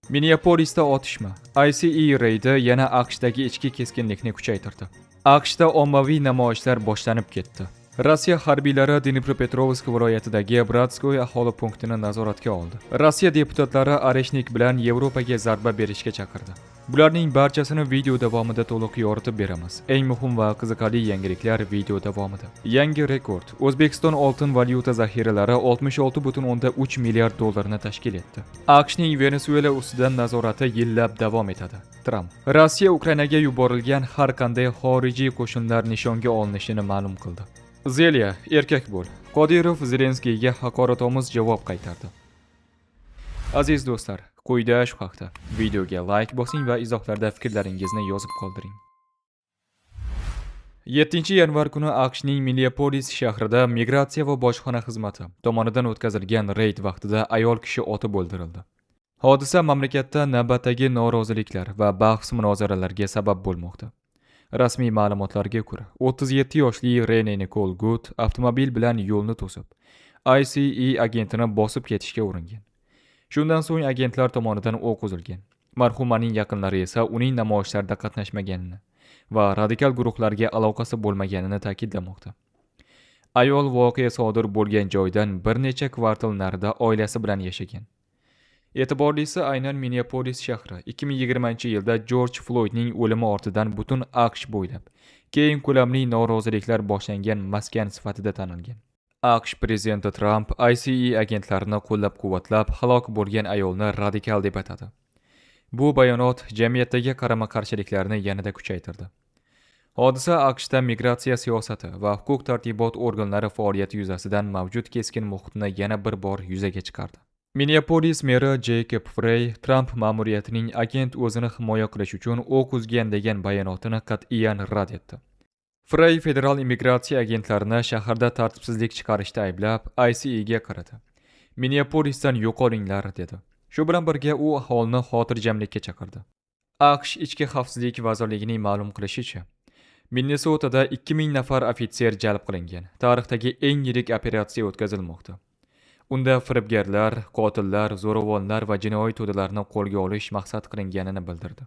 Minneapolisda otishma. ICE reydi yana AQShdagi ichki keskinlikni kuchaytirdi. AQShda ommaviy namoyishlar boshlanib ketdi. Rossiya harbiylari Dnipropetrovsk viloyatidagi Bratskoy aholi punktini nazoratga oldi. Rossiya deputatlari Oreshnik bilan Yevropaga zarba berishga chaqirdi. Bularning barchasini video davomida to'liq yoritib beramiz. Eng muhim va qiziqarli yangiliklar video davomida. Yangi rekord. O'zbekiston oltin valyuta zaxiralari 66,3 milliard dollarni tashkil etdi. AQShning Venesuela ustidan nazorati yillab davom etadi. Tramp. Rossiya Ukrainaga yuborilgan har qanday xorijiy qo'shinlar nishonga olinishini ma'lum qildi. Zelya, erkak bo'l. Qodirov Zelenskiyga haqoratomuz javob qaytardi. Aziz do'stlar, quyida shu haqda. Videoga like bosing va izohlarda fikrlaringizni yozib qoldiring. 7 yanvar kuni AQShning Minneapolis shahrida migratsiya va bojxona xizmati tomonidan o'tkazilgan reyd vaqtida ayol kishi otib o'ldirildi. Hodisa mamlakatda navbatdagi noroziliklar va bahs munozaralarga sabab bo'lmoqda. Rasmiy ma'lumotlarga ko'ra, 37 yoshli Rene Nikol Good avtomobil bilan yo'lni to'sib, ICE agentini bosib ketishga uringan. Shundan so'ng agentlar tomonidan o'q uzilgan. Marhumaning yaqinlari esa uning namoyishlarda qatnashmaganini va radikal guruhlarga aloqasi bo'lmaganini ta'kidlamoqda. Ayol voqea sodir bo'lgan joydan bir necha kvartal narida oilasi bilan yashagan. E'tiborlisi, aynan Minneapolis shahri 2020-yilda Jorj Floydning o'limi ortidan butun AQSh bo'ylab keng ko'lamli noroziliklar boshlangan maskan sifatida tanilgan. AQSh prezidenti Tramp ICE agentlarini qo'llab-quvvatlab, halok bo'lgan ayolni radikal deb atadi. Bu bayonot jamiyatdagi qarama-qarshiliklarni yanada kuchaytirdi. Hodisa AQShda migratsiya siyosati va huquq-tartibot organlari faoliyati yuzasidan mavjud keskin muhitni yana bir bor yuzaga chiqardi. Minneapolis meri Jeykob Frey Tramp ma'muriyatining agent o'zini himoya qilish uchun o'q uzgan degan bayonotini qat'iyan rad etdi. Frey federal immigratsiya agentlarini shaharda tartibsizlik chiqarishda ayblab, ICEga qaradi. "Minneapolisdan yo'qolinglar", dedi. Shu bilan birga u aholini xotirjamlikka chaqirdi. AQSh Ichki xavfsizlik vazirligining ma'lum qilishicha, Minnesotada 2000 nafar ofitser jalb qilingan. Tarixdagi eng yirik operatsiya o'tkazilmoqda. Unda firibgarlar, qotillar, zo'ravonlar va jinoiy to'dalarni qo'lga olish maqsad qilinganini bildirdi.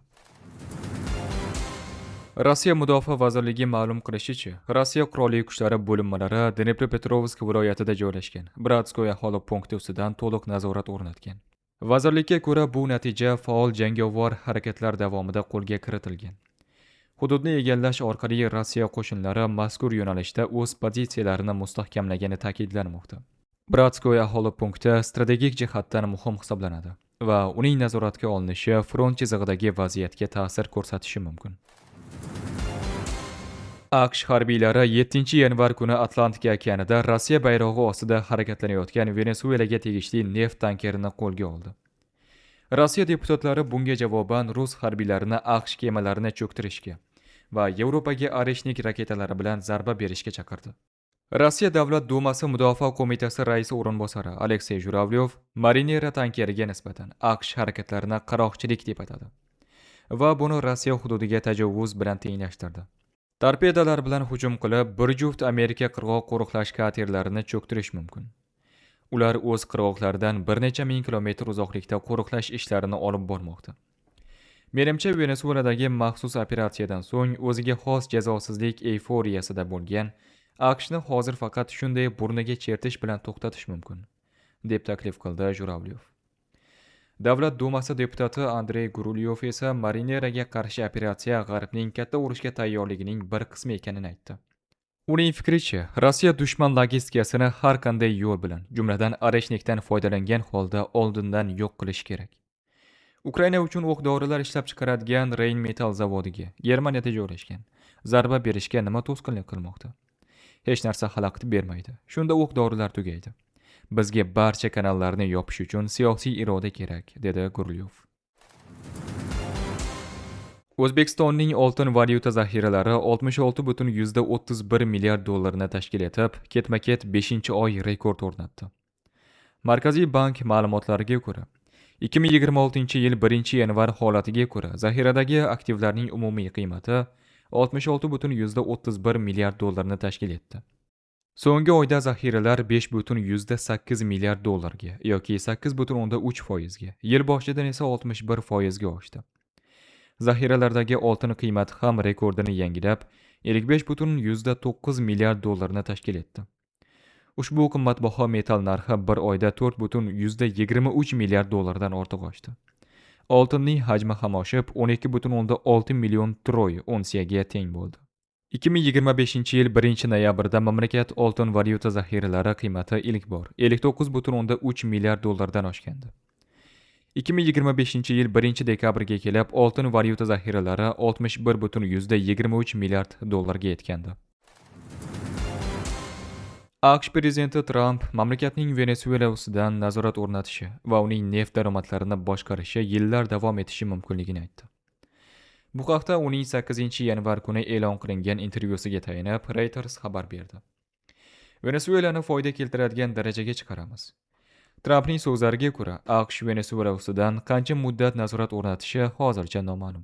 Rossiya Mudofaa vazirligi ma'lum qilishicha, Rossiya qurolli kuchlari bo'linmalari Dnipropetrovsk viloyatida joylashgan Bratskoy aholi punkti ustidan to'liq nazorat o'rnatgan. Vazirlikka ko'ra, bu natija faol jangovar harakatlar davomida qo'lga kiritilgan. Hududni egallash orqali Rossiya qo'shinlari mazkur yo'nalishda o'z pozitsiyalarini mustahkamlagani ta'kidlanmoqda. Bratskoy aholi punkti strategik jihatdan muhim hisoblanadi va uning nazoratga olinishi front chizig'idagi vaziyatga ta'sir ko'rsatishi mumkin. AQSh harbiylari 7 yanvar kuni Atlantika okeanida Rossiya bayrog'i ostida harakatlanayotgan Venesuelaga tegishli neft tankerini qo'lga oldi. Rossiya deputatlari bunga javoban rus harbiylarini AQSh kemalarini cho'ktirishga va Yevropaga Oreshnik raketalari bilan zarba berishga chaqirdi. Rossiya Davlat Dumasi Mudofaa qo'mitasi raisi o'rinbosari Aleksey Juravlyov Marinera tankeriga nisbatan AQSh harakatlarini qaroqchilik deb atadi va buni Rossiya hududiga tajovuz bilan tenglashtirdi. Torpedalar bilan hujum qilib, bir juft Amerika qirg'oq qo'riqlash katerlarini cho'ktirish mumkin. Ular o'z qirg'oqlaridan bir necha ming kilometr uzoqlikda qo'riqlash ishlarini olib bormoqda. Menimcha, Venesueladagi maxsus operatsiyadan so'ng o'ziga xos jazosizlik eyforiyasida bo'lgan AQShni hozir faqat shunday burniga chertish bilan to'xtatish mumkin, deb taklif qildi Juravlyov. Davlat Dumasi deputati Andrey Gurulyov esa Marineraga qarshi operatsiya G'arbning katta urushga tayyorligining bir qismi ekanini aytdi. Uning fikricha, Rossiya dushman logistikasini har qanday yo'l bilan, jumladan Oreshnikdan foydalangan holda oldindan yo'q qilish kerak. Ukraina uchun o'q-dorilar ishlab chiqaradigan Rheinmetall zavodiga, Germaniyada joylashgan, zarba berishga nima to'sqinlik qilmoqda? Hech narsa xalaqit bermaydi. Shunda o'q-dorilar tugaydi. Bizga barcha kanallarni yopish uchun siyosiy iroda kerak, dedi Gurulyov. O'zbekistonning oltin valyuta zaxiralari 66,31 milliard dollarni tashkil etib, ketma-ket 5-oy rekord o'rnatdi. Markaziy bank ma'lumotlariga ko'ra, 2026-yil 1-yanvar holatiga ko'ra zaxiradagi aktivlarning umumiy qiymati 66,31 milliard dollarni tashkil etdi. So'nggi oyda zaxiralar 5,8 milliard dollarga yoki 8,3%ga, yil boshidan esa 61%ga oshdi. Zaxiralardagi oltin qiymati ham rekordini yangilab, 55,9 milliard dollarni tashkil etdi. Ushbu qimmatbaho metall narxi bir oyda 4,23 milliard dollardan ortiq oshdi. Oltinning hajmi ham oshib, 12,6 million troy unsiyaga teng bo'ldi. 2025-yil 1-noyabrda mamlakat oltin valyuta zaxiralari qiymati ilk bor 59,3 milliard dollardan oshgandi. 2025-yil 1-dekabrga kelib oltin valyuta zaxiralari 61,23 milliard dollarga yetgandi. AQSh prezidenti Tramp mamlakatning Venesuela ustidan nazorat o'rnatishi va uning neft daromadlarini boshqarishi yillar davom etishi mumkinligini aytdi. Bu haqda uning 8-yanvar kuni e'lon qilingan intervyusiga tayanib Reuters xabar berdi. Venesuelani foyda keltiradigan darajaga chiqaramiz. Trampning so'zlariga ko'ra, AQSh Venesuela ustidan qancha muddat nazorat o'rnatishi hozircha noma'lum.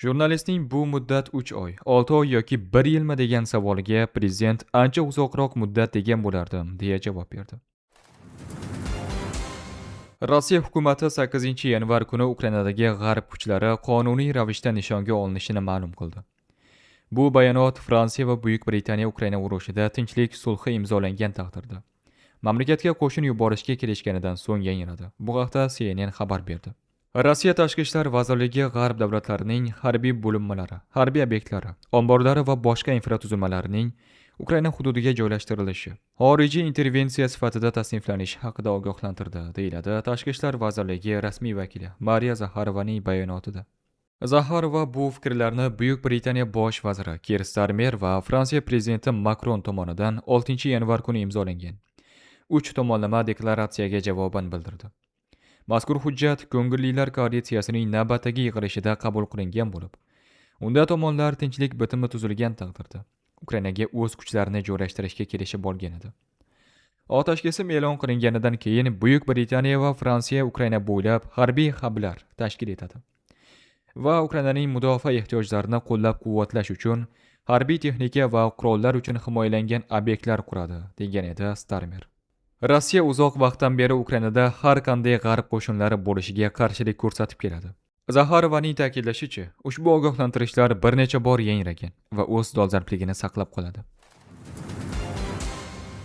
Jurnalistning bu muddat 3 oy, 6 oy yoki 1 yilmi degan savoliga prezident ancha uzoqroq muddat degan bo'lardim, deya javob berdi. Rossiya hukumati 8-yanvar kuni Ukrainadagi g'arb kuchlari qonuniy ravishda nishonga olinishini ma'lum qildi. Bu bayonot Fransiya va Buyuk Britaniya Ukraina urushida tinchlik sulhi imzolangan taqdirda mamlakatga qo'shin yuborishga kelishganidan so'ng yangradi. Bu haqda CNN xabar berdi. Rossiya Tashqi ishlar vazirligi g'arb davlatlarining harbiy bo'linmalari, harbiy obyektlari, omborlari va boshqa infratuzilmalarining Ukraina hududiga joylashtirilishi xorijiy intervensiya sifatida tasniflanishi haqida ogohlantirdi, deyiladi Tashqi ishlar vazirligi rasmiy vakili Mariya Zaxarovaning bayonotida. Zaxarova bu fikrlarni Buyuk Britaniya bosh vaziri Kir Starmer va Fransiya prezidenti Makron tomonidan 6-yanvar kuni imzolangan uch tomonlama deklaratsiyaga javoban bildirdi. Mazkur hujjat ko'ngillilar koalitsiyasining navbatdagi yig'ilishida qabul qilingan bo'lib, unda tomonlar tinchlik bitimi tuzilgan taqdirda Ukrainaga o'z kuchlarini joylashtirishga kelishib olgan edi. Otashkesim e'lon qilinganidan keyin Buyuk Britaniya va Fransiya Ukraina bo'ylab harbiy xablar tashkil etadi va Ukrainaning mudofaa ehtiyojlarini qo'llab-quvvatlash uchun harbiy texnika va qurollar uchun himoyalangan obyektlar quradi, degan edi Starmer. Rossiya uzoq vaqtdan beri Ukrainada har qanday g'arb qo'shinlari bo'lishiga qarshilik ko'rsatib keladi. Zaxarovaning ta'kidlashicha, ushbu ogohlantirishlar bir necha bor yangragan va o'z dolzarbligini saqlab qoladi.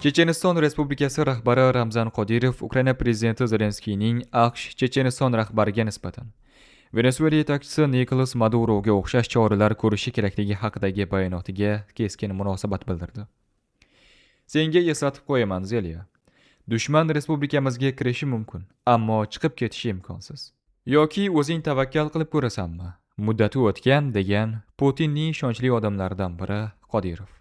Checheniston Respublikasi rahbari Ramzan Qodirov Ukraina prezidenti Zelenskiyning AQSh Checheniston rahbariga nisbatan Venesuela yetakchisi Nikolas Maduroga o'xshash choralar ko'rishi kerakligi haqidagi bayonotiga keskin munosabat bildirdi. Senga eslatib qo'yaman, Zelya. Dushman respublikamizga kirishi mumkin, ammo chiqib ketishi imkonsiz. Yoki o'zing tavakkal qilib ko'rasanmi? Muddati o'tgan, degan Putinning ishonchli odamlaridan biri Qodirov.